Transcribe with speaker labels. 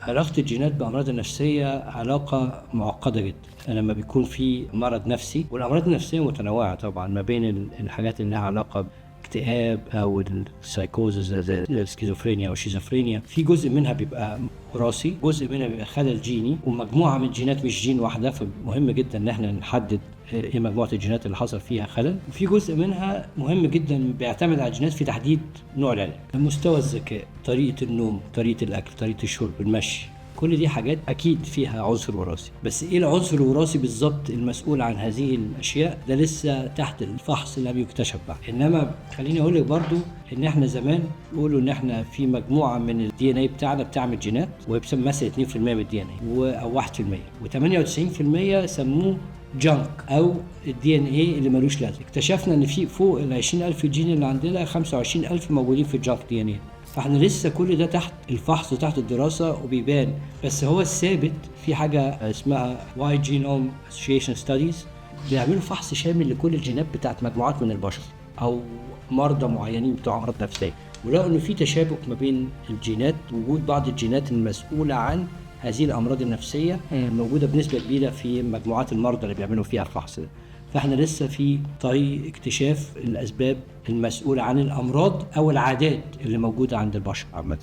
Speaker 1: علاقة الجينات بأمراض النفسية علاقة معقدة جدا. لما بيكون في مرض نفسي، والأمراض النفسية متنوعة طبعا ما بين الحاجات اللي لها علاقة اكتئاب او السايكوزز زي السكيزوفرينيا او الشيزوفرينيا، في جزء منها بيبقى وراثي، جزء منها بيبقى خلل جيني ومجموعة من الجينات مش جين واحده، فمهم جدا ان احنا نحدد ايه مجموعة الجينات اللي حصل فيها خلل. وفي جزء منها مهم جدا بيعتمد على الجينات في تحديد نوع العلاج، مستوى الذكاء، طريقه النوم، طريقه الاكل، طريقه الشرب، المشي، كل دي حاجات اكيد فيها عنصر وراثي. بس ايه العنصر الوراثي بالظبط المسؤول عن هذه الاشياء ده لسه تحت الفحص، لم يكتشف بعد. انما خليني اقول لك برضو ان احنا زمان بيقولوا ان احنا في مجموعة من ال DNA بتاعنا بتعمل جينات، وبيسمى مثلا 2% من ال DNA او 1%، و98% سموه junk او ال DNA اللي ملوش لازمه. اكتشفنا ان في فوق ال 20,000 جين اللي عندنا 25,000 موجودين في ال junk DNA. فاحنا لسه كل ده تحت الفحص وتحت الدراسة وبيبان. بس هو الثابت في حاجة اسمها Y Genome Association Studies، بيعملوا فحص شامل لكل الجينات بتاعت مجموعات من البشر او مرضى معينين بتوع امراض نفسية، ولقوا انه في تشابك ما بين الجينات، وجود بعض الجينات المسؤولة عن هذه الامراض النفسية موجودة بنسبة كبيرة في مجموعات المرضى اللي بيعملوا فيها الفحص ده. فاحنا لسه في طريق اكتشاف الاسباب المسؤولة عن الامراض او العادات اللي موجودة عند البشر عامة.